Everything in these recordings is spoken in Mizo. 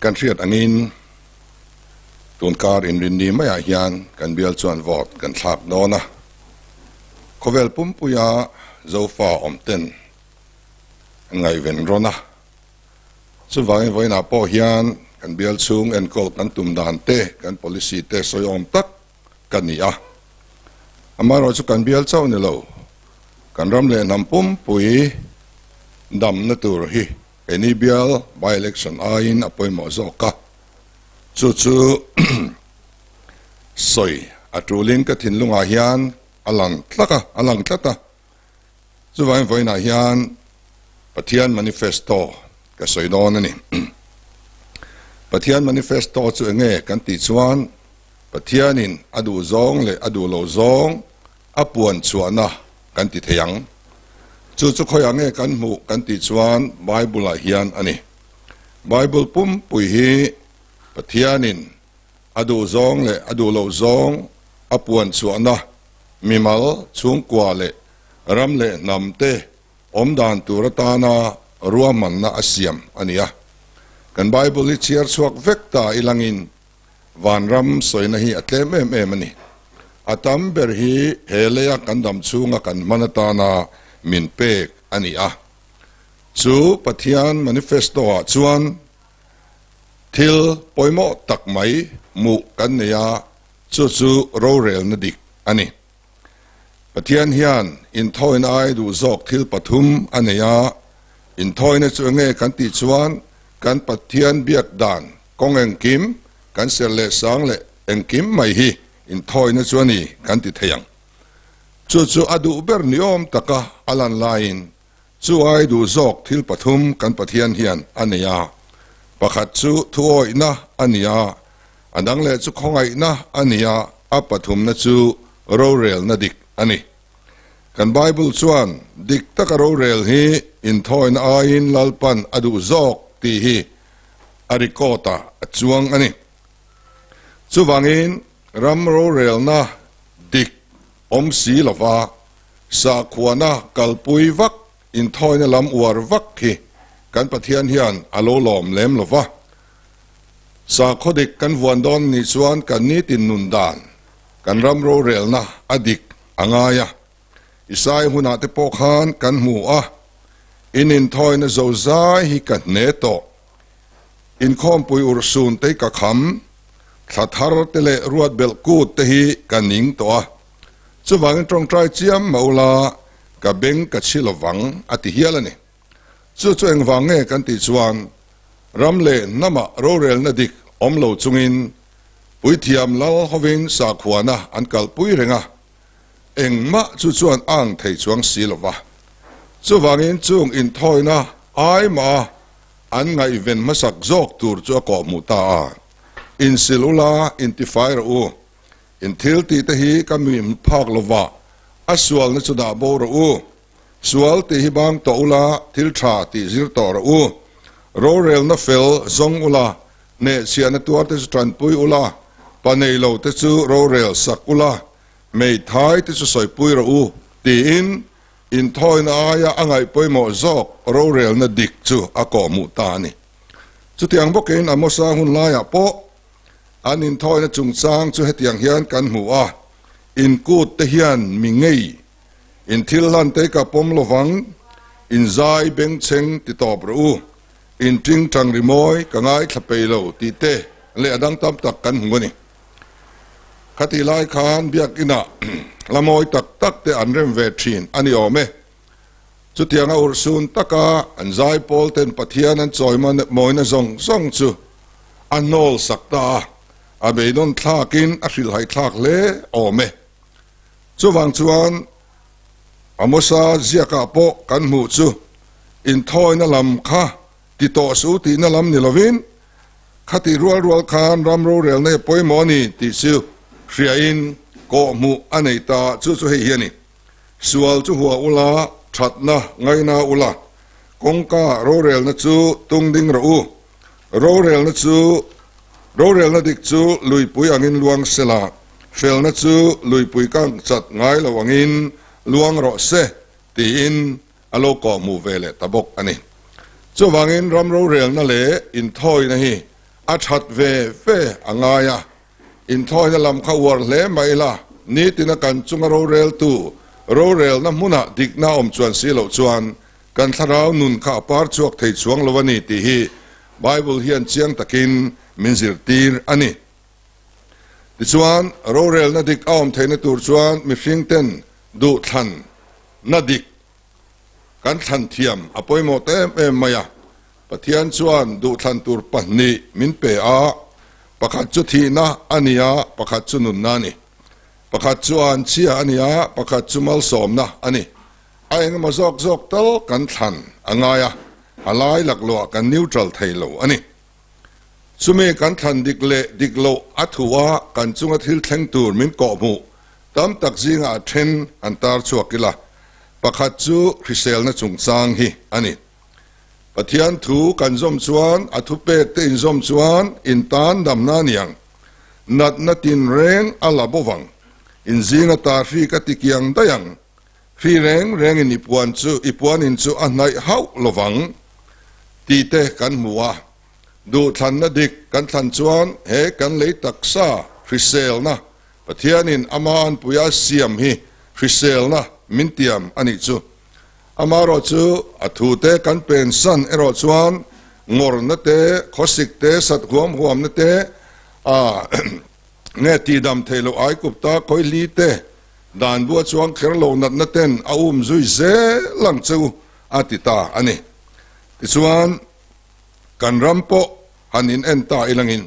Kan hriat angin tunkar inrinni maiah hian kan bial chuan vote kan thlak dawn a. Khawvel pumpuia Zofa awmten an ngaihven rawn a. Chuvangin vawiinah pawh hian kan bial chhung enkawl kan tum dan te, kan policy te sawi awm tak ka ni a. Amaherawhchu kan bial chauh ni lo, kan ram leh hnam pumpui damna tur hi keini bial by-election aiin a pawimawh zawk a. Chu chu sawi a tulin ka thinlungah hian a lang tlak a, a lang tlat a. Chuvangin vawiinah hian Pathian manifesto ka sawi dawn a ni. Pathian manifesto chu enge kan tih chuan Pathianin a duh zawng leh a duh loh zawng a puan chhuahna kan ti thei ang. Chu chu khawiah nge kan hmuh kan tih chuan Bible-ah hian a ni. Bible pumpui hi Pathianin a duh zawng leh a duh loh zawng a puan chhuahna mimal, chhungkua leh ram leh hnam te awm dan tur atana ruahmanna a siam a ni a. Kan Bible hi chhiar chhuak vek ta ilangin vanram sawina hi a tlem em em a ni. A tam ber hi he leia kan dam chhunga kan hman atana min pek a ni a. Chu Pathian manifesto-ah chuan thil pawimawh tak mai hmuh kan nei a, Chu chu rorelna dik a ni. Pathian hian inthawina ai duh zawk thil pathum a nei a, inthawina chu enge kan tih chuan kan Pathian biak dan kawng engkim, kan serh leh sang leh engkim mai hi inthawina chu a ni kan ti thei ang. Chu chu a duh ber ni awm taka a lan laiin chu ai duh zawk thil pathum kan Pathian hian a nei a, pakhat chu thuawihna a ni a, A dang leh chu khawngaihna a ni a, a pathumna chu rorelna dik a ni. Kan Bible chuan dik taka rorel hi inthawina aiin Lalpan a duh zawk tih hi a record ah a chuang a ni. Chuvangin ram rorelna dik awm si lova sakhuana kalpui vak inthawina lam uar vak hi kan Pathian hian a lo lawm lem lova. Sakhaw dik kan vuan dawn nih chuan kan nitin nun dan, kan ram rorelna a dik a ngai a. Isai hunah te pawh khan kan hmu a, in inthawina zozai hi ka hne tawh. Inkhawmpui urhsun te hi ka kham, thla thar te leh ruat belh kut te hi ka ning tawh a. Chuvangin tawngtai chiam mah ula ka beng ka chhi lovang a ti hial a ni. Chu chu engvang nge kan tih chuan ram leh hnamah rorelna dik awm lo chungin puithiam lal hovin sakhuana an kalpui reng a, engmah chu chuan a ang thei chuang si lo va. Chuvangin chung inthawina ai mah a an ngaihven hmasak zawk tur chu a kawhhmuh ta a, Insil ula, intifai rawh u, in thil tih te hi ka mi phak lova, a sualna chu dah bo rawh u. Sual tih hi bang tawh ula, thil tha tih zir tawh rawh u. Rorelna fel zawng ula, hnehchhiahna tuar te chu tanpui ula, pa nei lo te chu rorel sak ula, hmeithai te chu sawipui rawh u, tiin inthawina aia a ngaih pawimawh zawk rorelna dik chu a kawhhmuh ta a ni. Chutiang bawkin Amosa hun laiah pawh an inthawina chungchang chu hetiang hian kan hmu a, Inkut te hian mi ngei In thil hlan te ka pawm lovang, in zai bengchheng ti tawp rawh u, in tingtang rimawi ka ngaithla pei lo tih te leh a dang tam tak kan hmu a ni. Khatih lai khan biakinah hla mawi tak tak te an rem ve thin a ni awm e. Chutianga urhsun taka an zai pawl ten Pathian an chawi mawina zawng zawng chu a hnawl sak ta a, a beidawn thlakin a hrilhhai thlak hle awm e. Chuvang chuan Amosa ziakah pawh kan hmuh chu inthawina lam kha ti tawh suh tihna lam ni lovin, khati rual rual khan ram rorelna hi pawimawh a ni tih chu hriain kawhhmuh a nei ta chu chu hei hi a ni. Sual chu hua ula, thatna ngaina ula, kawngka rorelna chu tung ding rawh u. Rorelna chu Rorelna dik chu luipui angin luang sela, felna chu luipui kang chat ngai lo angin luang rawh se tiin a lo kawhhmuh ve leh ta bawk a ni. Chuvangin ram rorelna leh inthawina hi A that ve ve a ngai a, inthawina lam kha uar hle mah ila, nitina kan chunga roreltu rorelna hmunah dikna awm chuan si loh chuan kan thlarau nun kha a par chhuak thei chuang lo a ni tih hi Bible hian chiang takin min zirtir a ni. Tichuan, rorelna dik a awm theihna tur chuan mihring ten duhthlan na dik kan thlan thiam a pawimawh ta em em mai a. Pathian chuan duhthlan tur pahnih min pe a, pakhat chu thihna a ni a, pakhat chu nunna a ni. Pakhat chu anchhia a ni a, pakhat chu malsawmna a ni. A engemaw zawk zawk tal kan thlan a ngai a, a lai laklawh kan neutral thei lo a ni. Chumi kan thlan dik leh dik loh a thu a, kan chunga thil thleng tur min kawhhmuh tam tak zingah a then an tar chhuak ila, pakhat chu hriselna chungchang hi a ni. Pathian thu kan zawm chuan, a thupek te inzawm chuan intan damna a ni ang. Natna tinreng a la bo vang. Inzinga ta hri ka ti kiang daih ang. Hri reng rengin i puan chu, i puanin chu a hnaih hauh lo vang tih te kan hmu a. Duhthlanna dik kan thlan chuan he kan lei taksa hriselna Pathianin ama anpuia siam hi hriselna min tiam a nih chu. Amaherawh chu a thute kan pensan erawh chuan ngawrna te, khawsik te, sat huam huamna te, a nge tihdam theih loh Aigupta khawihli te, dan bua chuang kher lo natna ten a um zui zel ang che u a ti ta a ni. Tichuan kan ram pawh han in en ta ilangin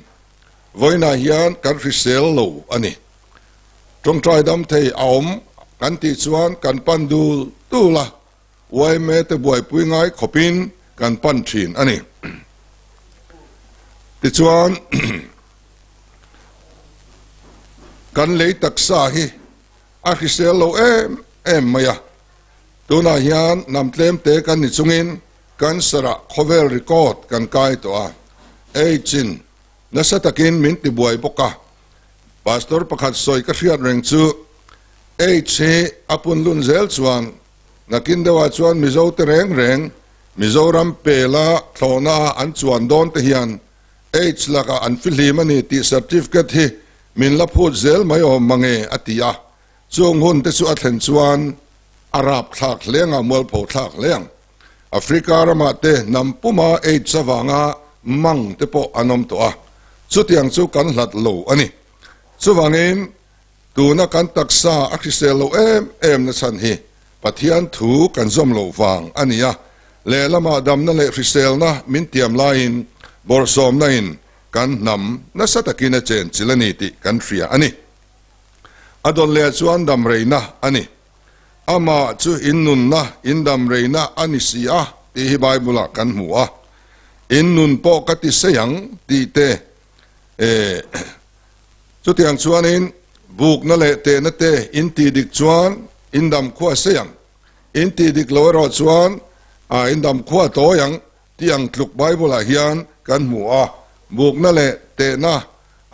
vawiinah hian kan hrisel lo a ni. Tawngtai dam thei a awm kan tih chuan kan pan dul dul a, yma te buaipui ngai khawpin kan pan thin a ni. Tichuan kan lei taksa hi a hrisel lo em em mai a, tunah hian hnam tlem te kan ni chungin cancer ah khawvel record kan kai tawh a, AIDS in nasa takin min tibuai bawk a. Pastor pakhat sawi ka hriat reng chu AIDS hi a punlun zel chuan nakin deuhah chuan Mizo te reng reng Mizoram pela thlawhna a an chuan dawn te hian AIDS lakah an fihlim a ni tih certificate hi min la phut zel mai awm mange a ti a. Chung hun te chu a thlen chuan a rap thlak hle ang a, mualpho thlak hle ang. Africa ramah te hnam puma AIDS avanga mang te pawh an awm tawh a, chutiang chu kan hlat lo a ni. Chuvangin tuna kan taksa a hrisel lo em em na chhan hi Pathian thu kan zawm loh vang a ni a, lehlamah damna leh hriselna min tiam laiin bawrhsawmna in kan hnam nasa takin a chenchilh a ni tih kan hria a ni. A dawn leh chuan damreina a ni. Amah chu in nunna, in damreina a ni si a tih hi Bible-ah kan hmu a. In nun pawh ka ti sei ang tih te, eh, chutiang chuanin bukna leh tehna te in tih dik chuan in damkhua sei ang, in tih dik lo erawh chuan, ah, in damkhua tawi ang tih ang tluk Bible-ah hian kan hmu a. Bukna leh tehna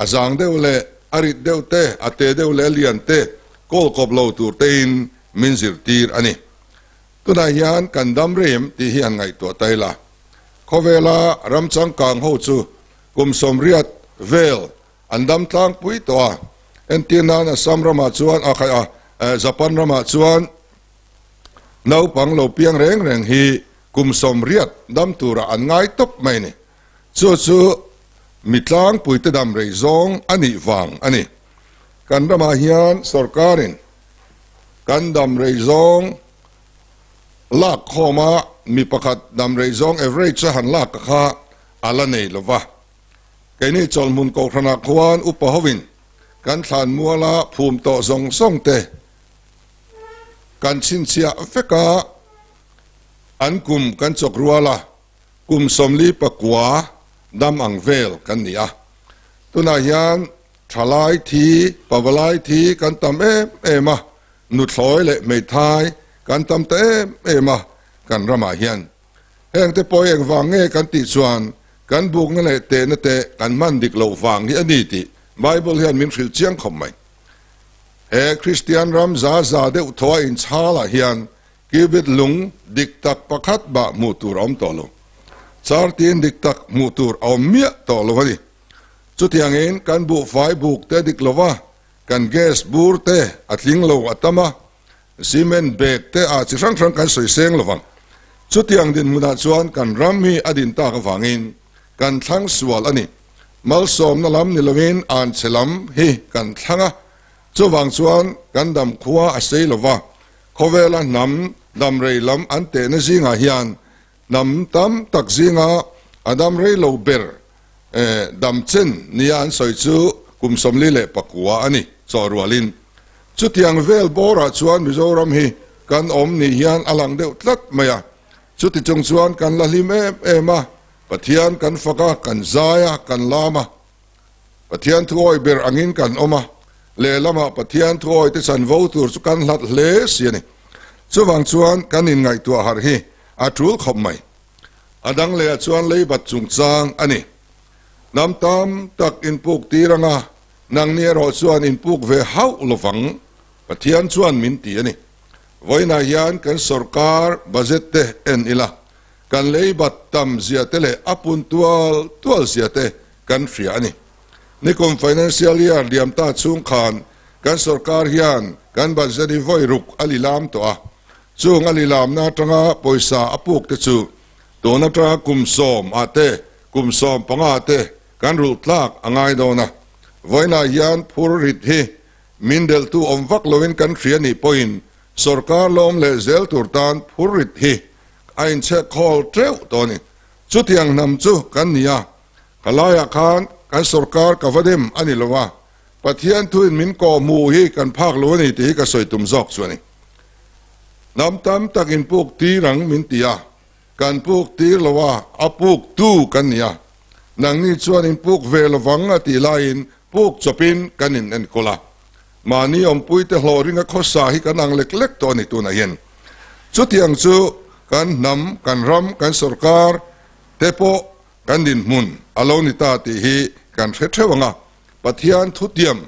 A zang deuh leh a rit deuh te, a te deuh leh a lian te kawl kawp lo tur tein min zirtir a ni. Tunah hian kan dam rem tih hi han ngaihtuah ta ila. Khawvela ram changkang ho chu kum 80 vel an dam tlangpui tawh a, entir nan Assam ramah chuan a khaih a, Japan ramah chuan naupang lo piang reng reng hi kum 80 dam turah an ngai tawp mai a ni. Chu chu mi tlangpuite dam rei zawng a nih vang a ni. Kan ramah hian sorkarin kan dam rei zawng lak khawma mi pakhat dam rei zawng average a han lak kha a la nei lo va. Keini chawlhmun kohhranah khuan upa hovin kan thlan muala phum tawh zawng zawng te kan chhinchhiah vek a, an kum kan chawk rual a. Kum 49 dam ang vel kan ni a, tunah hian thalai thi, pavalai thi kan tam em em a, nuthlawi leh hmeithai kan tam ta em em a kan ramah hian. Heng te pawh engvang nge kan tih chuan kan bukna leh tehna te kan hman dik loh vang hi a ni tih Bible hian min hrilh chiang khawp mai. He Kristian ram za za deuh thaw a inchhalah hian Cubit lung dik tak pakhat bah hmuh tur a awm tawh lo. Chartin dik tak hmuh tur a awm miah tawh lo a ni. Chutiangin kan buhfai buk te dik lova, kan gas bur te a tling lo a tam a, cement bag te ah chi hrang hrang kan sawi seng lovang. Chutiang dinhmunah chuan kan ram hi a din tak avangin kan thlang sual a ni. Malsawmna lam ni lovin anchhe lam hi kan thlang a, chuvang chuan kan dam khua a sei lova, khawvela hnam damrei lam an tehna zingah hian Hnam tam tak zinga a dam rei lo ber dam chen nia an sawi chu kum 44 a ni, chaw rualin. Chutiang vel bawrah chuan Mizoram hi kan awm ni hian a lang deuh tlat mai a. Chuti chung chuan kan la hlim em em a, Pathian kan fak a, kan zai a, kan lam a. Pathian thuawi ber angin kan awm a, lehlamah Pathian thuawi te chanvo tur chu kan hlat hle si a ni. Chuvang chuan kan inngaihtuah harh hi a tul khawp mai. A dang lehah chuan leibat chungchang a ni. Hnam tam tak inpuk tir anga nangni erawh chuan inpuk ve hauh lovang, Pathian chuan min ti a ni. Vawiinah hian kan sorkar budget te en ila, kan leibat tam zia te leh a pun tual tual zia te kan hria a ni. Nikum financial year liam ta chhung khan kan sorkar hian kan budget hi vawi ruk a lilam tawh a, Chung a lilamna atanga pawisa a puk te chu tun atanga kum 10 ah te, kum 15 ah te kan rulh tlak a ngai dawn a. Vawiinah hian phur rit hi min delhtu awm vak loin kan hria nih pawhin sorkar lawm leh zel tur tan phur rit hi a inchhek khawl teuh tawh a ni. Chutiang hnam chu kan ni a, ka laiah khan kan sorkar ka va dem a ni lo a, Pathian thuin min kawh hmuh hi kan phak lo a ni tih hi ka sawi tum zawk chu a ni. Hnam tam tak in puk tir ang min ti a, kan puk tir lo a, a puk tu kan ni a. Nangni chuan in puk ve lovang a tih laiin puk chawpin kan in enkawl a. Mahni awmpuite hlawh ringa khawsa hi kan ang lek lek tawh a ni tunah hian. Chutiang chu kan hnam, kan ram, kan sorkar te pawh kan dinhmun a lo ni ta tih hi kan hre theuh ang a. Pathian thutiam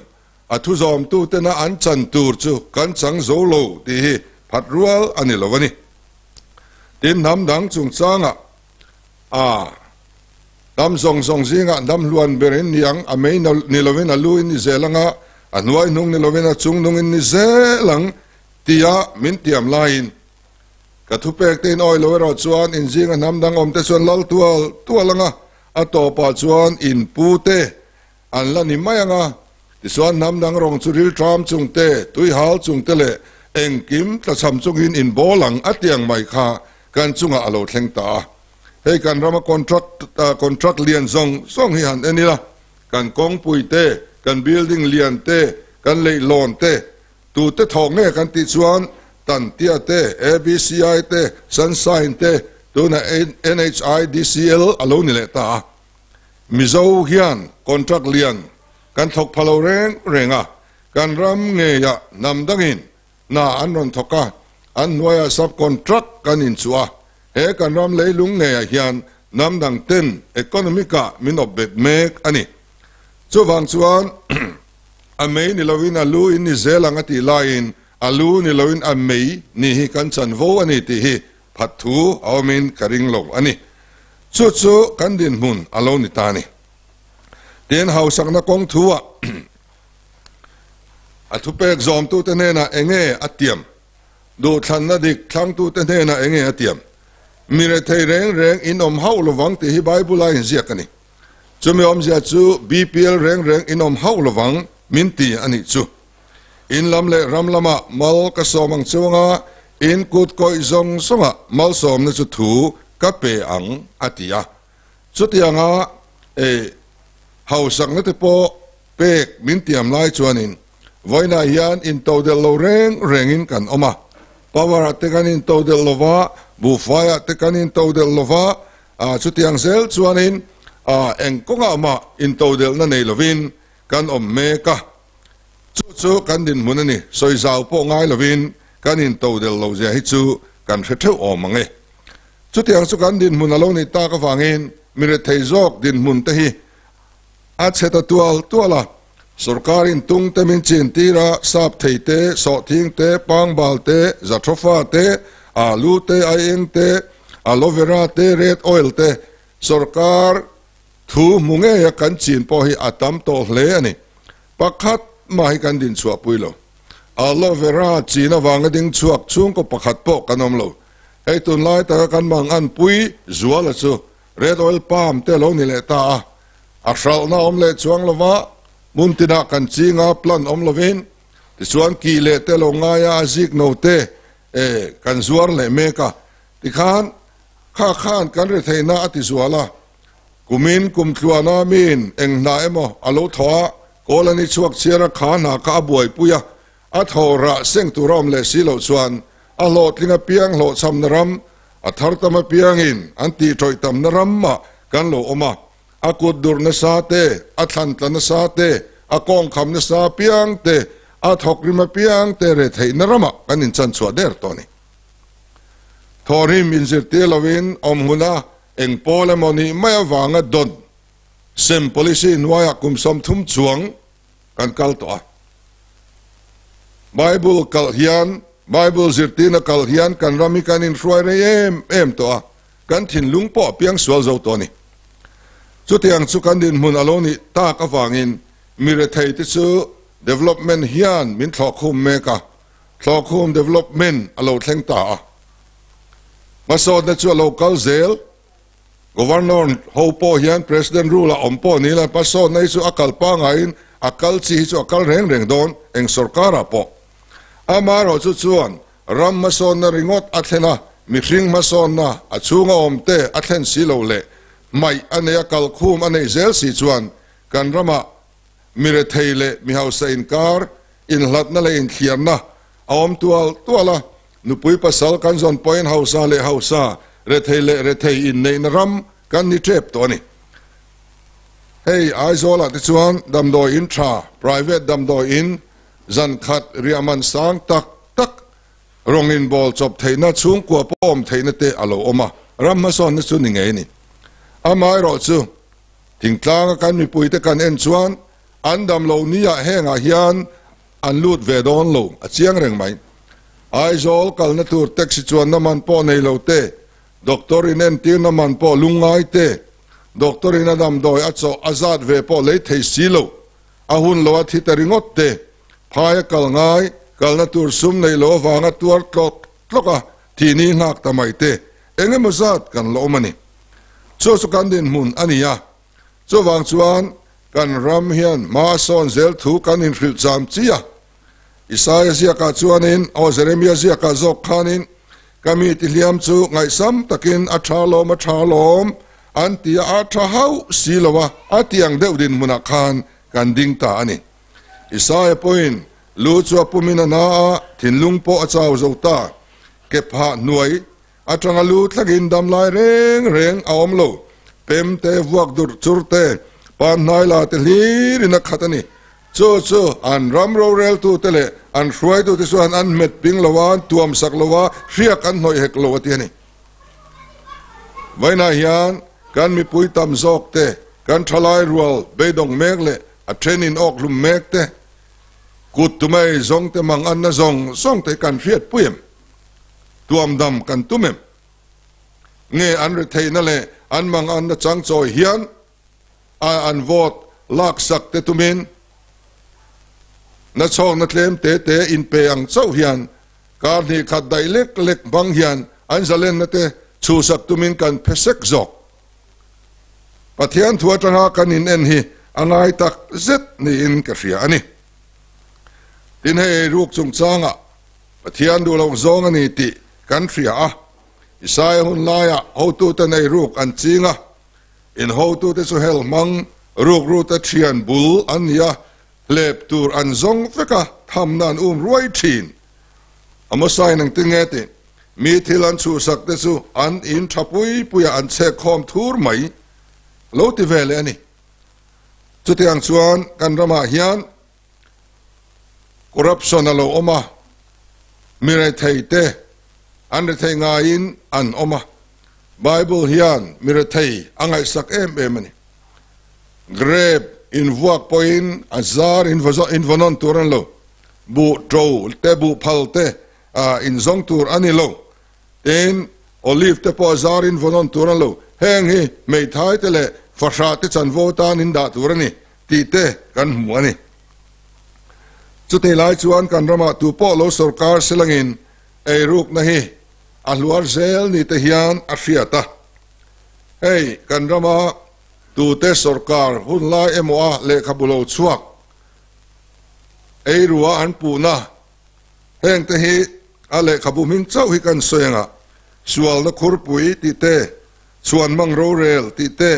a thu zawmtutena an chan tur chu kan chang zo lo tih hi phat rual a ni lo a ni. Tin, hnam dang chungchangah a hnam zawng zawng zingah hnam hluan ber in ni ang, a mei ni lovin a lu in ni zel ang a, a hnuai hnung ni lovin a chung nung in ni zel ang tia min tiam laiin ka thupek te in awi lo erawh chuan in zinga hnam dang awmte chuan lal tual tual ang a, A tawpah chuan in pu te an la ni mai ang a, tichuan hnam dang rawng chu rilṭam chung te, tuihal chung te leh engkim tlachham chungin in bawl ang a tiang mai kha kan chungah a lo thleng ta a. Hei kan rama contract contract lian zawng zawng hi han en ila, kan kawngpui te, kan building lian te, kan leihlawn te, tute thawk nge kan tih chuan Tantia te, ABCI te, Sunshine te, tunah NHIDCL a lo ni leh ta a. Mizo hian contract lian kan thawk pha lo reng reng a, kan ram ngeiah hnam dangin hna an rawn thawk a, an hnuaiah sub contract kan inchuh a, he kan ram leilung ngeiah hian hnam dang ten economic ah min awp bet mek a ni. Chuvang chuan a mei ni loin a lu in ni zel ang a tih laiin A lu ni loin a mei ni hi kan chanvo a ni tih hi phat thu a awmin ka ring lo a ni. Chu chu kan dinhmun a lo ni ta a ni. Tin, hausakna kawng thu-ah a thupek zawmtute hnenah enge a tiam? Duhthlanna dik thlangtute hnenah enge a tiam? Mi rethei reng reng in awm hauh lovang tih hi Bible-a inziak a ni. Chumi awmzia chu BPL reng reng in awm hauh lovang min ti a nih chu. In lam leh ram lamah mal ka sawm ang chuanga in kut kawih zawng zawngah malsawmna chu thu ka pe ang a ti a. Chutianga ei hausakna te pawh pek min tiam lai chuanin vawiinah hian intodelh lo reng rengin kan awm a. Power-ah te kan intodelh lo va, buhfaiah te kan intodelh lo va, chutiang zel chuanin eng kawngah mah intodelhna nei lovin kan awm mek a. Chu chu kan dinhmun a ni, sawi zau pawh ngai lovin kan intodel lo zia hi chu kan hre theuh awm ang e. Chutiang chu kan dinhmun a lo nih tak avangin mi rethei zawk dinhmun te hi a chhe ta tual tual a. Sorkarin tung te min chin tir a, sap thei te, sawhthing te, pangbal te, zatrawfa te, alu te, aieng te, aloe vera te, red oil te, sorkar. Thu hmu ngeia kan chin pawh hi a tam tawh hle a ni. Pakhat mah hi kan din chhuah pui lo. Aloe vera chin avanga ding chhuak chhungkaw pakhat pawh kan awm lo. Hei tunlai taka kan mang an pui zuala chu red oil palm te lo ni leh ta a. A hralhna awm leh chuang lova hmun tinah kan chinga plan awm lovin tichuan kih leh te lo ngaia a zik no te kan zuar leh mek a. Tikhan kha khan kan retheihna a ti zual a. Kumin kum tluana miin eng hna emaw a lo thaw a, kawl a ni chhuak chhiar a kha hna kha a buaipui a, a thaw rah seng tur a awm leh si loh chuan a hlawhtling apiang hlawhchhamna ram, a thar tam apiangin an tih tawih tamna ramah kan lo awm a, a kut durh nasa te, a thlan tla nasa te, a kawng kham nasa apiang te, a thawk rim apiang te retheihna ramah kan inchanchhuah der tawh a ni. Thawhrim inzirtir loin awm huna Eng pawl emaw nih mai avanga dawn sem policy hnuaiah kum 30 chuang kan kal tawh a. Bible kalh hian, Bible zirtirna kalh hian kan ram hi kan inhruai rei em em tawh a, kan thinlung pawh a piang sual zo tawh a ni. Chutiang chu kan dinhmun a lo nih tak avangin mi rethei te chu development hian min thlawhkhum mek a, thlawhkhum development a lo thleng ta a. Hmasawtna chu a lo kal zel. Governor ho pawh hian President rule a awm pawh ni la, hmasawtna hi chu a kal pangaiin a kal chi hi chu a kal reng reng dawn eng sorkarah pawh. Amaherawhchu chuan ram hmasawnna ringawt a thlen a, mihring hmasawnna a chhunga awmte a thlen si lo leh hmaih a nei a kalkhum a neih zel si chuan kan ramah mi rethei leh mi hausa inkar inhlatna leh inthliarna a awm tual tual a. Nupui pasal kan zawn pawhin hausa leh hausa, rethei leh rethei inneihna ram kan ni tep tawh a ni. Hei Aizawlah te chuan damdawi in tha, private damdawi in, zan khat riahman sang tak tak, rawng inbawl chawp theihna, chhungkua pawh awm theihna te a lo awm a, ram hmasawnna chu ni ngei a ni. Amaherawhchu, thingtlanga kan mipuite kan en chuan an damlo niah hengah hian An lut ve dawn lo, a chiang reng mai. Aizawl kalna tur taxi chuanna man pawh nei lo te, doctor in entirna man pawh lungngai te, doctor in a damdawi a chawh a zat ve pawh lei thei si lo, a hun lo a thi ta ringawt te, phai a kal ngai, kalna tur sum nei lo avanga tuar tlawk tlawk a thihni nghak ta mai te, eng emaw zat kan la awm a ni. Chu chu kan dinhmun a ni a. Chuvang chuan kan ram hian hma a sawn zel thu kan inhrilh cham chi a. Isaia ziakah chuanin, aw Jeremia ziakah zawk khanin, Ka mi tihliam chu ngaihsam takin a tha lawm a tha lawm an ti a, a tha hauh si lo a, a ti ang deuh dinhmunah khan kan ding ta a ni. Isaia pawhin lu chu a pumin a na a, thinlung pawh a chau zo ta. Ke phah hnuai Atanga lu thlengin damlai reng reng a awm lo. Pem te, vuak durh chur te, pan hnai la te hlirin a khat a ni. Chu chu an ram roreltute leh an hruaitute chuan an hmet ping lo a, an tuam sak lo a, hriak an hnawih hek lo a ti a ni. Vawiinah hian kan mipui tam zawk te, kan thalai rual beidawng mek leh a then in awk hlum mek te, kut tumei zawng te mang anna zawng zawng te hi kan hriatpui em? Tuamdam kan tum em? Nge an retheihna leh an manganna changchawi hian a an vote laksak te tumin nachhawkna tlem te te inpe ang chauh hian kar hnih khat daih lek lek hmang hian an zalenna te chhuhsak tumin kan phe sek zawk. Pathian thu atanga kan in en hi a ngai tak zet niin ka hria a ni. Tin hei eiruk chungchangah Pathian duh loh zawng a ni tih kan hria a. Isaia hun laiah hotute nei ruk an ching a, in hotute chu hel hmang rukrute thian bul an ni a, hlep tur an zawng vek a, thamna an um ruai thin. Amosain engtin nge tih? Mi thil an chhuhsak te chu an in tha pui puiah an chhek khawm thur mai lo ti ve leh a ni. Chutiang chuan kan ramah hian Corruption a lo awm a, mi rethei te an rethei ngaiin an awm a, Bible hian mi rethei a ngaihsak em em a ni. Grape invuak pawhin a zar invawn tur a ni lo, buh to te buh phal te inzawng tur a ni lo, tin olive te pawh a zar invawn tur a ni lo, heng hi hmeithai te leh fahrah te chanvo tan in dah tur a ni tih te kan hmu a ni. Chutih lai chuan kan ramah tu pawh lo sorkar silangin eirukna hi a hluar zel ni te hian a hriat a. Hei kan rama tute sorkar hun lai emaw a lehkhabu lo chhuak eirua an puhna heng te hi a lehkhabu hming chauh hi kan sawi anga sualna khurpui tih te, chhuanmang rorel tih te,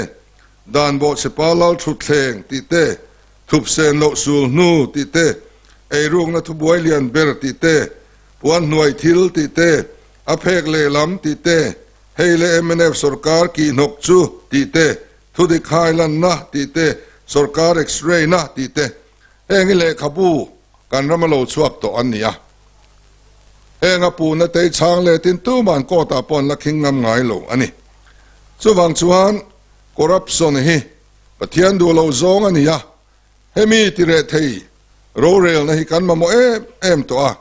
dan bawhchhepa lal thutthleng tih te, thupsen loh sul hnu tih te, eirukna thubuai lian ber tih te, puan hnuai thil tih te, a phek lehlam tih te, hei leh mnf sorkar kihhnawk chu tih te, thudik hai lanna tih te, sorkar x-ray na tih te, heng hi lehkhabu kan rama lo chhuak tawh an ni a. Heng a puhna tei chhang letin tuman court ah pawh an la khing ngam ngai lo a ni. Chuvang chuan corruption hi Pathian duh loh zawng a ni a, hemi tireh thei rorelna hi kan mamawh em em tawh a,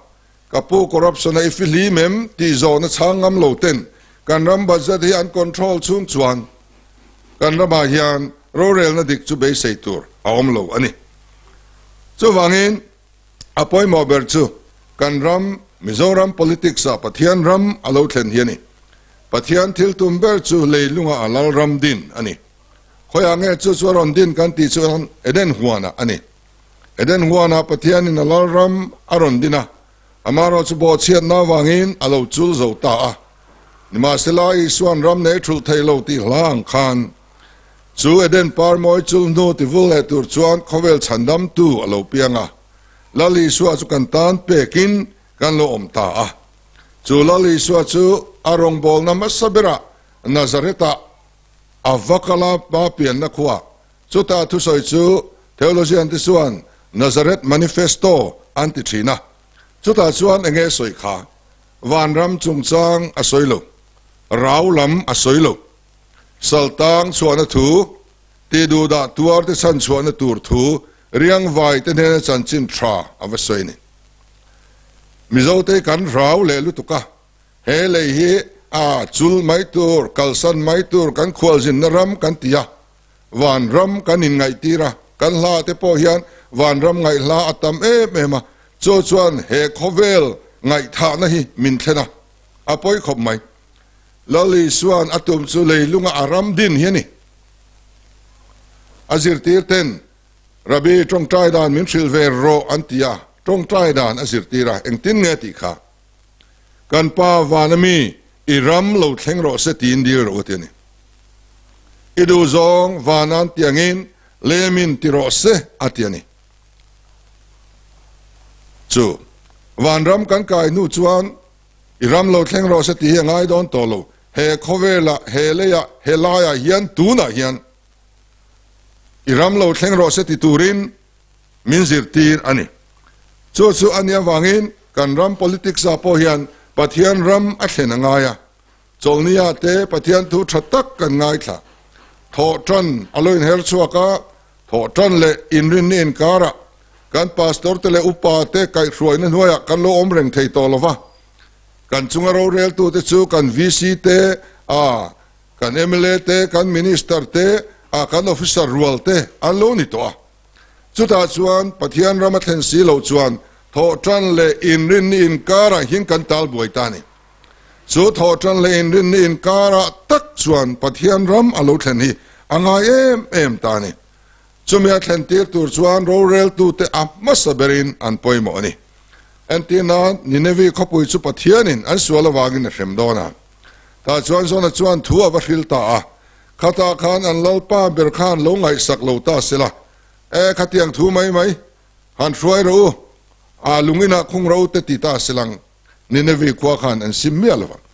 ka pu corruption a i fihlim em tih zawhna chhang ngam lo ten kan ram budget hi an control chhung chuan kan ramah hian rorelna dik chu beisei tur a awm lo a ni. Chuvangin a pawimawh ber chu kan ram Mizoram politics ah Pathian ram a lo thlen hi a ni. Pathian thil tum ber chu leilunga a lal ram din a ni. Khawiah nge chu chu a rawn din kan tih chuan Eden huanah a ni. Eden huanah Pathianin a lal ram a rawn din a, amaherawh chu bawhchhiatna avangin a lo chul zo ta a. Nimahsela Isua'n ram nei thulh thei lo tih hla ang khan Chu Eden par mawi chul hnu ti vul leh tur chuan khawvel chhandamtu a lo piang a, Lal Isua chu kan tan pekin kan lo awm ta a. Chu Lal Isua chu a rawngbawlna hmasa berah Nazareth-ah a va kal a, pa pianna khuaah. Chuta thusawi chu theologian te chuan Nazareth Manifesto an ti thin a. Chutah chuan enge sawi kha? Vanram chungchang a sawi lo. Rau lam a sawi lo. Saltang chhuahna thu, tihduhdah tuarte chhan chhuahna tur thu riangvai te hnena chanchin tha a va sawi a ni. Mizote kan rau leh lutuk a, he lei hi a chul mai tur, kalsan mai tur kan khualzinna ram kan ti a, vanram kan inngaihtir a, kan hla te pawh hian vanram ngaihhla a tam em em a, chu chuan he khawvel ngaihthahna hi min thlen a, a pawi khawp mai. Lal Isua'n a tum chu leilunga a ram din hi a ni. A zirtir ten, Rabbi, tawngtai dan min hrilh ve rawh an ti a, tawngtai dan a zirtir a, engtin nge tih kha? Kan Pa vana mi, i ram lo thleng rawh se tiin dil rawh u ti a ni. I duh zawng vanan tiangin lemin ti rawh se a ti a ni. Chu vanram kan kai hnu chuan I ram lo thleng rawh se tih hi a ngai dawn tawh lo. He khawvelah, he leiah, he laiah hian, tunah hian i ram lo thleng rawh se ti turin min zirtir a ni. Chu chu a nih avangin kan ram politics ah pawh hian Pathian ram a thlen a ngai a. Chawlhni-ah te Pathian thu tha tak kan ngaithla. Thawh tan a lo inher chhuak a, thawh tan leh inrinni inkarah kan pastor te leh upa te kaihhruaina hnuaiah kan lo awm reng thei tawh lo va. Kan chunga roreltute chu kan VC te, a kan mla te, kan minister te, a kan officer rual te an lo ni tawh a. Chutah chuan Pathian ram a thlen si loh chuan thawh tan leh inrinni inkarah hian kan tal buai ta a ni. Chu thawhṭan leh inrinni inkarah tak chuan Pathian ram a lo thlen hi a ngai em em ta a ni. Chumi a thlentir tur chuan roreltute a hmasa berin an pawimawh a ni. Entirna, Ninevi khawpui chu Pathianin an sual avangin a hrem dawn a. Tah chuan Jona chuan thu a va hril ta a, Khatah khan an Lalpa ber khan lo ngaihsak lo ta sela, E, khatiang thu mai mai han hruai rawh u, a lungin ah khung rawh u te ti ta selang. Ninevi khua khan an sim miah lo vang.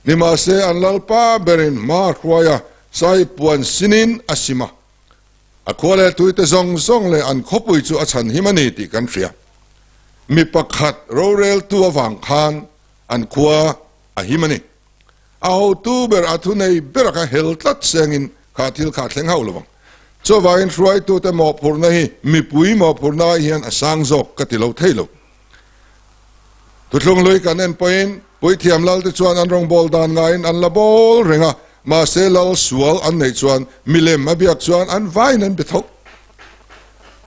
Nimahse, an Lalpa berin hma a hruai a, sai puan sinin a sim a. A khua leh tuite zawng zawng leh an khawpui chu a chhan him a ni tih kan hria. Mi pakhat roreltu avang khan an khua a him a ni. A hotu ber a thunei bera kha hel tlat sengin kha thil kha a thleng hauh lo vang. Chuvangin hruaitute mawhphurhna hi mipui mawhphurhna ai hian a sang zawk ka ti lo thei lo. Thuthlung lui kan en pawhin Puithiam Lalte chuan an rawngbâwl dan ngaiin an la bâwl reng a. Mahse lal sual an neih chuan milem a biak chuan an vaiin an be tho.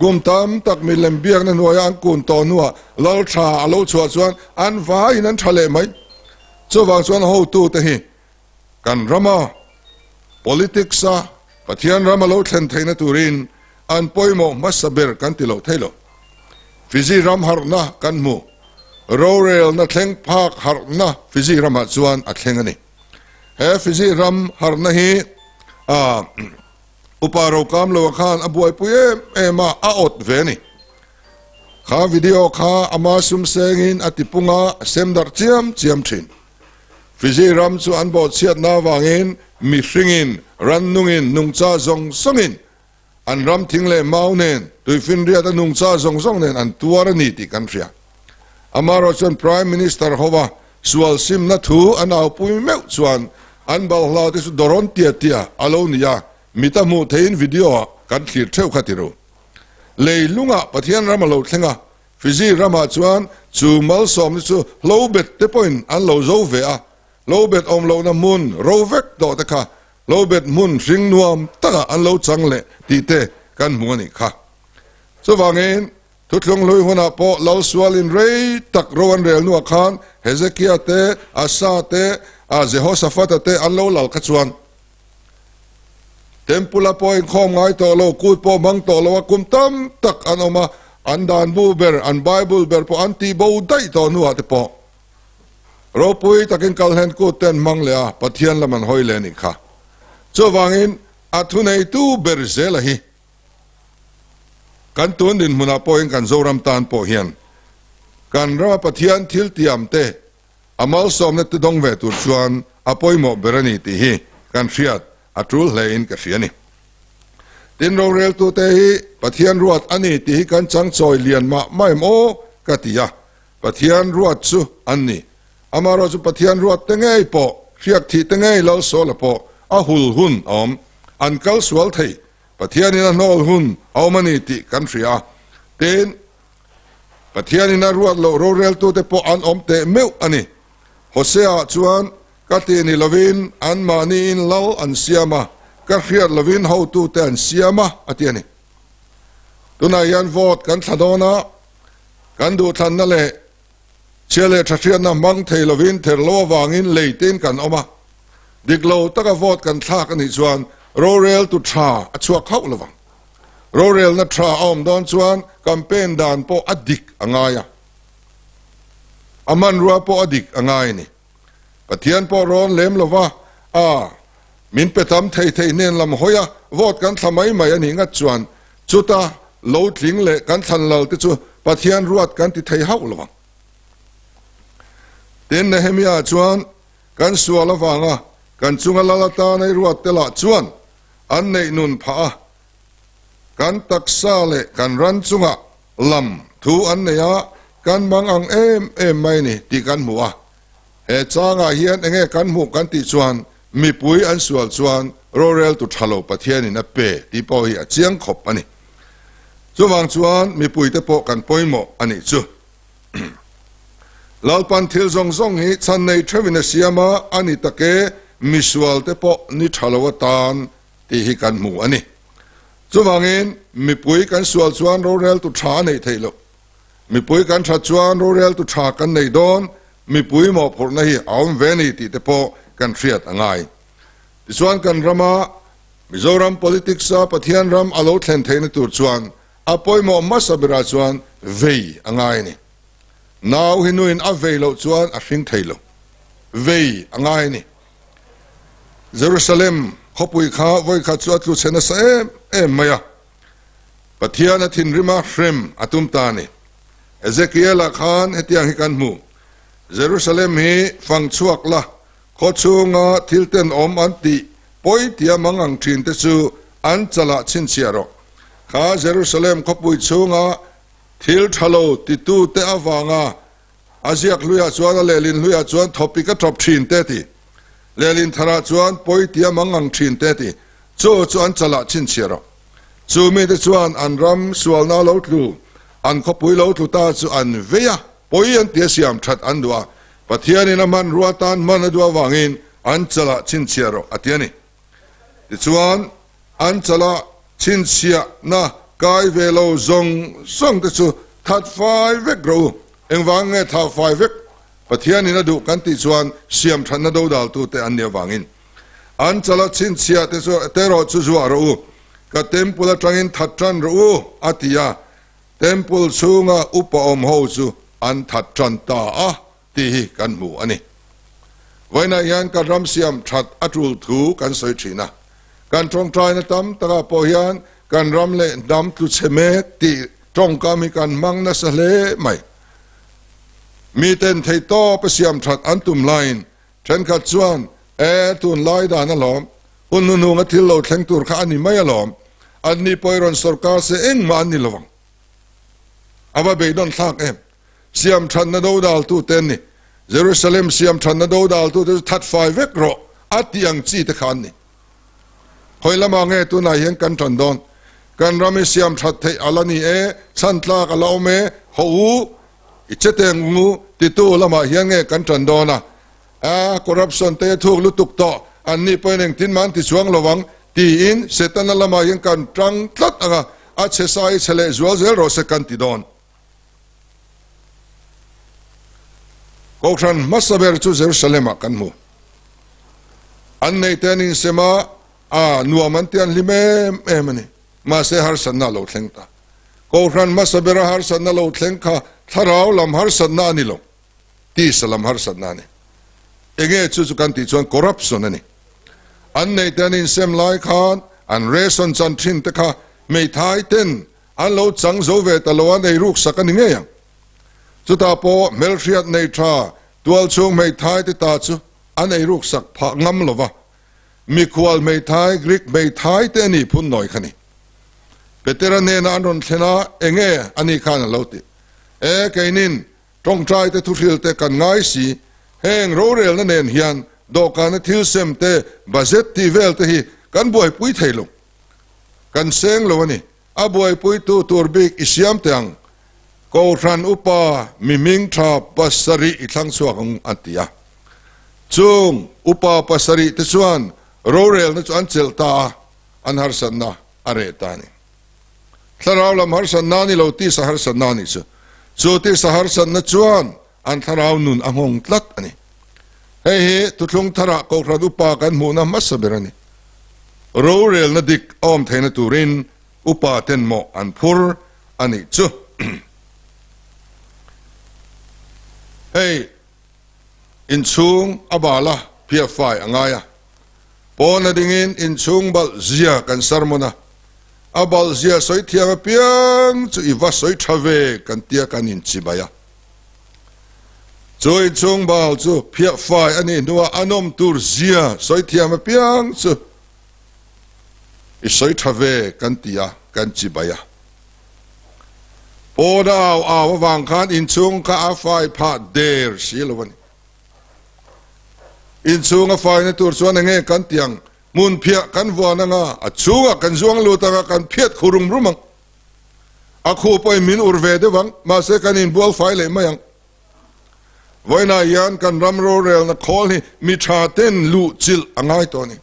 Kum tam tak milem biakna hnuaia an kun tawh hnuah lal tha a lo chhuah chuan an vaiin an tha leh mai. Chuvang chuan hotute hi kan rama politics a Pathian ram a lo thlen theihna turin an pawimawh hmasa ber kan ti loh thei lo. Fiji ram harhna kan hmu. Rorelna thleng phak harhna Fiji ramah chuan a thleng a ni. He Fiji ram harhna hi upa rokam loah khan a buaipui em em a, a awt ve a ni. Kha video kha ama sum sengin a tipung a, a sem darh chiam chiam thin. Fiji ram chu an bawhchhiatna avangin mihringin, rannungin, nungcha zawng zawngin an ram thing leh mau nen, tuifinriat a nungcha zawng zawng nen an tuar a ni tih kan hria. Amaherawh chuan Prime Minister hova sual simna thu an aupui meuh chuan an balhla te chu dawrawn tia tia a lo ni a, mit a hmuh theihin video ah kan thlir theuh kha ti ru. Leilungah Pathian ram a lo thleng a, Fiji ramah chuan chu malsawmna chu hlobet te pawhin an lo zo ve a, hlobet awm lohna hmun ro vek tawh te kha hlobet hmun hring nuam takah an lo chang leh tih te kan hmu a nih kha. Chuvangin, thuthlung hlui hunah pawh Lalsualin rei tak ro an rel hnuah khan Hezekia te, Asa te, Jehoshaphat-a te an lo lal kha chuan Temple-a pawh inkhawm ngai tawh lo, kut pawh hmang tawh lo a kum tam tak an awm a, an dan bu ber, an Bible ber pawh an tih bo daih tawh hnuah te pawh ropui takin kalhlen kut te an hmang leh a, Pathian lam an hawi leh a nih kha. Chuvangin a thuneitu ber zela hi kan tun dinhmunah pawhin kan Zoram tan pawh hian kan rama Pathian thil tiam te A malsawmna te dawng ve tur chuan a pawimawh ber a ni tih hi kan hriat a tul hlein ka hria a ni. Tin, roreltute hi Pathian ruat a ni tih hi kan chang chawi lian mah mah em aw ka ti a, Pathian ruat chu an ni. Amaherawh chu Pathian ruat te ngei pawh, hriak thih te ngei Lalsawla pawh a hul hun a awm, an kal sual thei, Pathianin a hnawl hun a awm a ni tih kan hria a. Tin, Pathianin a ruat loh roreltute pawh an awm teh meuh a ni. Hosea chuan, Ka ti ni lovin anmahniin lal an siam a, ka hriat lovin hotute an siam a, a ti a ni. Tunah hian vote kan thla dawn a, kan duhthlanna leh chhia leh tha hriatna hmang thei lovin ther lo avangin lei tein kan awm a. Dik lo taka vote kan thlak a nih chuan roreltu tha a chhuak hauh lovang. Rorelna tha a awm dawn chuan campaign dan pawh a dik a ngai a, a hmanrua pawh a dik a ngai a ni. Pathian pawh rawn lem lova a min pe tam thei thei hnen lam hawi a vote kan thla mai mai a nih ngat chuan chuta lo tling leh kan thlan lal te chu Pathian ruat kan ti thei hauh lovang. Tin, Nehemia chuan kan sual avanga kan chunga lal atana i ruat te lah chuan An neih nun phah a, kan taksa leh kan ran chungah lam thu an nei a, kan mang ang em em mai ni tih kan hmu a. He changah hian enge kan hmuh kan tih chuan mipui an sual chuan roreltu tha lo Pathianin a pe tih pawh hi a chiang khawp a ni. Chuvang chuan mipuite pawh kan pawimawh a nih chu. Lalpan thil zawng zawng hi chhan nei theuhin a siam a, a ni tak e, misualte pawh ni tha lo atan tih hi kan hmu a ni. Chuvangin, mipui kan sual chuan roreltu tha a neih theih loh. Mipui kan that chuan roreltu tha kan nei dawn, mipui mawhphurhna hi a awm ve ni tih te pawh kan hriat a ngai. Tichuan kan rama Mizoram politics-a Pathian ram a lo thlen theihna tur chuan A pawimawh hmasa berah chuan vei a ngai a ni. Nau hi nuin a vei loh chuan a hring thei lo. Vei a ngai a ni. Jerusalem khawpui kha vawikhat chu a tlu chhe nasa em em mai a. Pathian a thinrima hrem a tum ta a ni. Ezekiel-ah khan hetiang hi kan hmu, Jerusalem hi fang chhuak la, khaw chhunga thil tenawm an tih pawi tia mangang thinte chu an chalah chhinchhiah rawh. Kha Jerusalem khawpui chhunga thil tha lo titute avanga a ziak hluiah chuan a lehlin hluiah chuan thawpik a tawp thin te ti. Lehlin tharah chuan pawi tia mangang thin te ti. Chu chu an chalah chhinchhiah rawh. Chu mite chuan an ram sualna lo tlu, an khawpui lo tlu ta chu an vei a, pawi an tia siam that an duh a. Pathianin a hmanrua tan hman a duh avangin. an chalah chhinchhiah rawh, a ti a ni. Tichuan, an chalah chhinchhiahna kai ve lo zawng zawng te chu that fai vek rawh u. Engvang nge thah fai vek Pathianin a duh kan tih chuan siam thatna dodaltute an nih avangin. An chala chhinchhiah te chu te erawh chu zuah rawh u, ka temple atangin that tan rawh u, a ti a. Temple chhunga upa awm ho chu an that tan ta a tih hi kan hmu a ni. Vawiinah hian kan ram siam that a tul thu kan sawi thin a. Kan tawngtaina tam takah pawh hian kan ram leh hnam tlu chhe mek tih tawngkam hi kan hmang nasa hle mai. Miten theihtawp a siam that an tum laiin thenkhat chuan, E, tun lai dan alawm, hun hnuhnunga thil lo thleng tur kha a ni mai alawm, an ni pawh i rawn sawrkar se engmah an ni lovang. A va beidawn thlak em? Siam thatna dodaltute an ni. Jerusalem siam thatna dodaltute chu that fai vek rawh a tih ang chi te kha an ni. Khawi lamah nge tunah hian kan tan dawn? Kan ram hi siam that theih a la ni e, chhan tlak a la awm e, haw u, i che teng ngu titu lamah hian nge kan tan dawn a? A, corruption te thuk lutuk tawh, an ni pawhin engtin mah an ti chuang lo ang tiin Setana lamah hian kan tang tlat ang a, a chhe sa hi chhe leh zual zel rawh se kan ti dawn. Kohhran hmasa ber chu Jerusalem-ah kan hmu. An nei te an insem a, a nuam an ti an hlim em em a ni. Mahse harsatna a lo thleng ta. Kohhran hmasa bera harsatna lo thleng kha thlarau lam harsatna a ni lo, tisa lam harsatna a ni. Enge chu chu kan tih chuan corruption a ni. An nei te an insem lai khan an ration chan thin te kha hmeithai ten An lo chang zo ve ta lo a, nei ruk sak a ni ngei ang. Chutah pawh hmelhriat nei tha tualchhung hmeithai te ta chu an ei ruk sak phah ngam lo va, mikhual hmeithai, Greek hmeithai te a nih phun nawi kha ni. Petera hnenah an rawn thlen a, Enge a nih khan a lo ti. E, keinin tawngtai te thuhril te kan ngai si, heng rorelna nen hian dawhkana thil sem te, budget tih vel te hi kan buaipui thei lo. Kan seng lo a ni. A buaipuitu tur bik i siam teh ang. Kohhran upa mi hming tha pasarih i thlang chhuak ang a ti a. Chung upa pasarih te chuan rorelna chu an chelh ta a, an harsatna a reh ta a ni. Thlarau lam harsatna a ni lo, tisa harsatna a nih chu. Chu tisa harsatna chuan an thlarau nun a nghawng tlat a ni. Hei hi thuthlung tharah Kohhran upa kan hmuhna hmasa ber a ni. Rorelna dik a awm theihna turin upa ten mawh an phur a nih chu. Hei inchhung a bal a, phiah fai a ngai a. Pawna dingin inchhung balh zia kan sermon a, a balh zia sawi thiam apiang chu i va sawi tha ve kan tia kan inchibai a. Chu inchhung bal chu phiah fai a nih hnuah a nawm tur zia sawi thiam apiang chu i sawi tha ve kan ti a, kan chibai a. Pawn a au au avang khan inchhung kha a fai phah der si lo a ni. Inchhung a faina tur chuan enge kan ti ang, hmun phiah kan vuan anga a chhungah kan zuang lut anga kan phiat khu rum rum ang. A khu pawhin min ur ve deuh ang, mahse kan inbual fai leh mai ang. Vawiinah hian kan ram rorelna khawl hi mi tha ten luh chilh a ngai tawh a ni.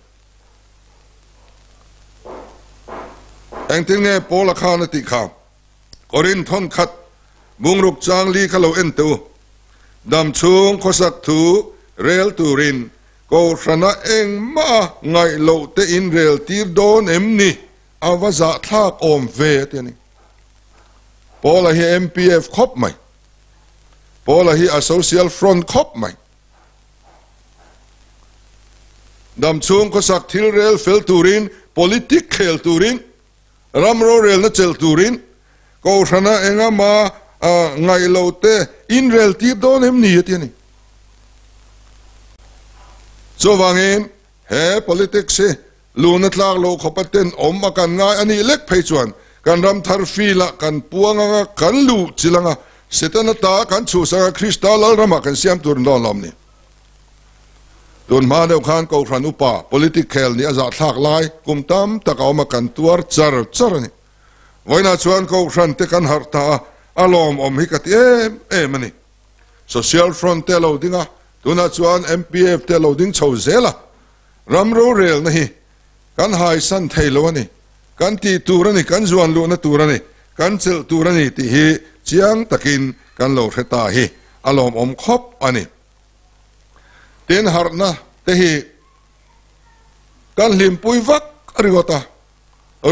Engtin nge Paula khan a tih kha? Korinth thawn khat bungruk chang li kha lo en teh u. Dam chhung khawsak thu rel turin Kohhrana engmah a ngaih loh te in rel tir dawn em ni? A va zahthlak awm ve a ti a ni. Paula hi MPF khawp mai. Paula hi a Social Front khawp mai. Dam chhung khawsak thil rel fel turin, politic khel turin, ram rorelna chelh turin, Kohhrana engama ngaih lo te inrel tir dawn em ni a ti a ni. Chuvangin he politics hi Luna tlak loh khawpa ten awm a kan ngai a nih lek phei chuan kan ram thar filah kan puang anga kan luh chil anga Setana ta kan chhuhsak a Krista Lalramah kan siam tur dawn lawm ni. Tun hma deuh khan Kohhran upa politic khel nih a zahthlak lai kum tam tak a awm a kan tuar char char a ni. Vawiinah chuan Kohhran te kan harh ta a, a lawmawm hi ka ti em em a ni. Social Front te a lo ding a. Tunah chuan MPF te a lo ding chho zel a, ram rorelna hi kan haisan thei lo a ni, kan tih tur a ni, kan zuan luhna tur a ni, kan chelh tur a ni tih hi chiang takin kan lo hre ta hi a lawmawm khawp a ni. Tin, harhna te hi kan hlimpui vak ringawt a,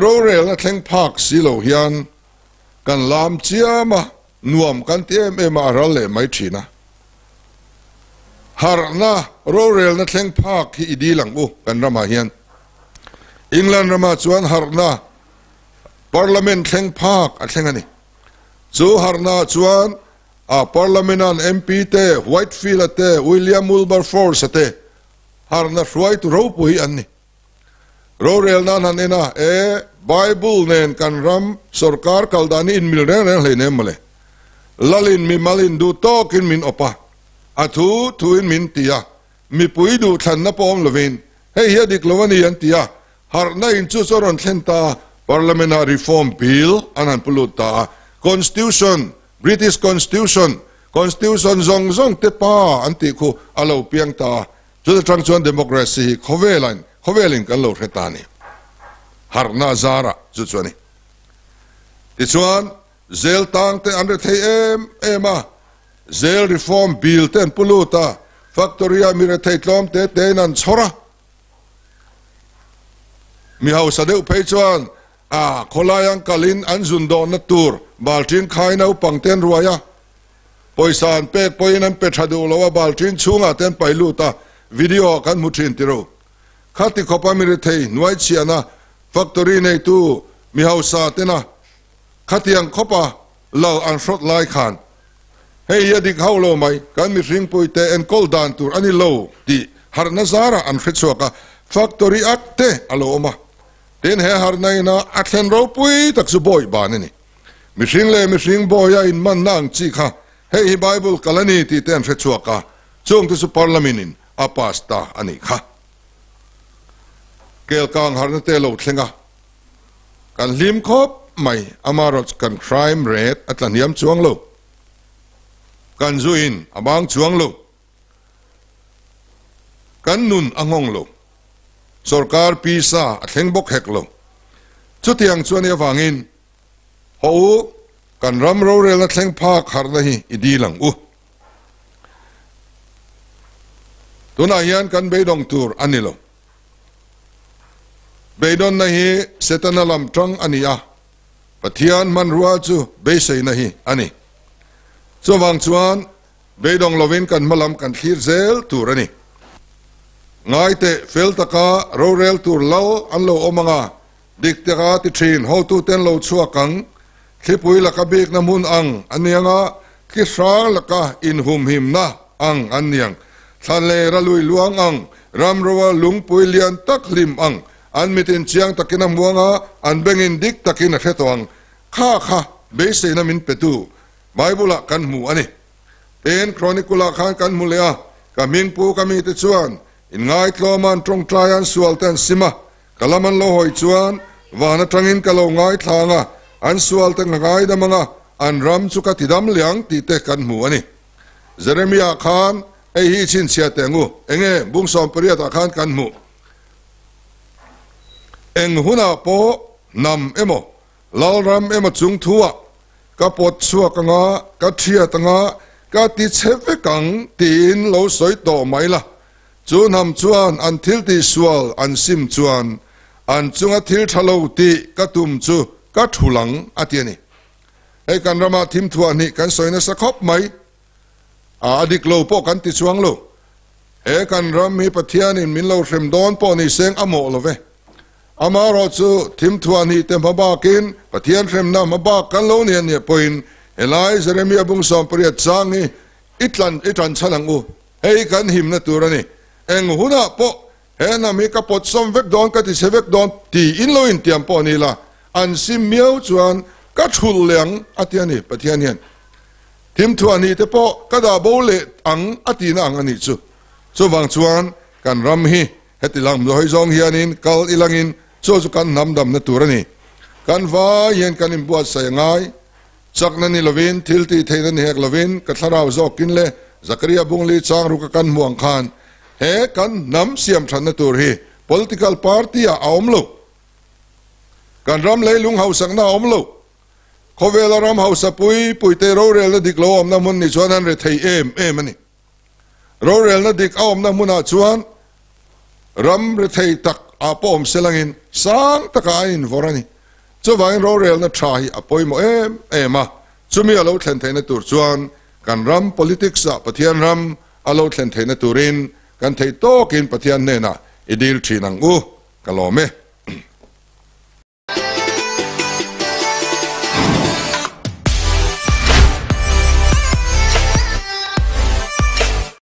rorelna thleng phak si lo hian kan lam chiam a, nuam kan ti em em a, a ral leh mai thin a. Harhna rorelna thleng phak hi i dil ang u kan ramah hian. England ramah chuan harhna Parliament thleng phak a thleng a ni. Chu harhna chuan a Parliament-a'n MP te, Whitefield-a te, William Wilberforce-a te harhna hruaitu ropui an ni. Rorel nan han en a, e, Bible nen kan ram sorkar kal dan hi inmil reng reng hleinem mawle. Lalin mimalin duh tawkin min awp a, a thu thuin min ti a, mipui duhthlanna pawh awm lovin hei hi a dik lo a ni an ti a, harhna in chu chu a rawn thlen ta a, Parliament-ah Reform Bill an han pu lut ta a, Constitution, British Constitution, Constitution zawng zawng te pa an tih khu a lo piang ta a, Chuta tang chuan democracy hi khawvelain khawvelin kan lo hre ta a ni. Harhna a zarah chu chu a ni. Tichuan, zel tang te an rethei em em a, zel reform bill te an pu lut a, factory ah mi rethei tlawm te tein an chhawr a. Mi hausa deuh phei chuan a khawlai an kalin an zun dawhna tur balṭin khai naupang te an ruai a. Pawisa an pek pawhin an pe tha duh lo a, balṭin chhungah te an pai lut a, video ah kan hmu thin ti ro. Khati khawpa mi rethei hnuai chhiahna factory neitu mi hausa tena khatiang khawpa lal an hrawt lai khan hei hi a dik hauh lo mai, kan mihringpuite enkawl dan tur a ni lo tih harhna zarah an hrechhuak a, factory ak te a lo awm a. Tin, he harhna ina a thlen ropui tak chu bawi ban a ni. Mihring leh mihring bawia inmanna ang chi kha hei hi Bible kal a ni tih te an hre chhuak a, chung te chu Parliament in a pass ta a nih kha. Kelkang harhna te lo thleng a, kan hlim khawp mai, amaherawhchu kan crime rate a tla hniam chuang lo, kan zu in a bang chuang lo, kan nun a nghawng lo, sorkar pisa a thleng bawk hek lo. Chutiang chuan i avangin Haw u, kan ram rorelna thleng phak harhna hi i dil ang u. Tunah hian kan beidawng tur a ni lo. Beidawnna hi Setana lam tang a ni a, Pathian hmanrua chu beiseina hi a ni. Chuvang chuan beidawng lovin kan hmalam kan thlir zel tur a ni. Ngaiteh fel taka rorel tur lal an lo awm ang a, Dik taka ti thin, hotuten lo chhuak ang, thlipui laka bikna hmun ang an ni ang a, thli hrang laka inhumhimna ang an ni ang, thlanlera lui luang ang, ramroa lungpui lian tak hlim ang, an mitin chiang takin a hmu ang a, an bengin dik takin a hre tawh ang. Kha kha beiseina min petu Bible-ah kan hmu a ni. Tin, Chronicle-ah khan kan hmu leh a, Ka hmingpu ka mite chuan inngaitlawma an tawngtai a, an sualte an sim a, Ka lam an lo hawi chuan van atangin ka lo ngaithla ang a, an sual te ka ngaidam ang a, an ram chu ka tidam leh ang tih te kan hmu a ni. Jeremiah khan hei hi i chhinchhiah teh ang u, enge bung 18 ah khan kan hmuh? Eng hunah pawh hnam emaw, lalram emaw chung thuah ka pawt chhuak ang a, ka thiat ang a, ka ti chhe vek ang tiin lo sawi tawh mai la. Chu hnam chuan an thil tihsual an sim chuan an chunga thil tha lo tih ka tum chu ka thul ang, a ti a ni. Hei kan ramah thimthuah hnih kan sawi nasa khawp mai. A, a dik lo pawh kan ti chuang lo. He kan ram hi Pathianin min lo hrem dawn pawh ni seng a mawh lo ve. Amaherawh chu thimthuah hnih te hma bakin Pathian hremna hma bak kan lo ni a nih pawhin helai Jeremia bung 18 chang hi i tlan i tan chhan ang u. Hei kan himna tur a ni. Eng hunah pawh he hnam hi ka pawt sawm vek dawn, ka ti chhe vek dawn tiin lo intiam pawh ni la, an sim miau chuan ka thulh leh ang a ti a ni. Pathian hian thimthuah hnih te pawh ka dah bo leh ang a tihna ang a nih chu. Chuvang chuan kan ram hi heti lang hawi zawng hianin kal ilangin chu chu kan hnam damna tur a ni. Kan vai hian kan inbuatsaih a ngai. Chakna ni lovin, thil tih theihna ni hek lovin, ka thlarau zawkin le Zakaria Bungli chang ruka kan hmuh ang khan he kan hnam siam thatna tur hi political party ah a awm lo. Kan ram leilung hausakna a awm lo. Khawvela ram hausa pui puite rorelna dik lo awmna hmun ni chuan an rethei em em a ni. Rorelna dik a awmna hmunah chuan ram rethei tak ah pawh awm selangin sang takah an invawrh a ni. Chuvangin rorelna tha hi a pawimawh em em a, chumi a lo thlen theihna tur chuan kan ram politics ah Pathian ram a lo thlen theihna turin kan thei tawkin Pathian hnenah i dil thin ang u, ka lawm e.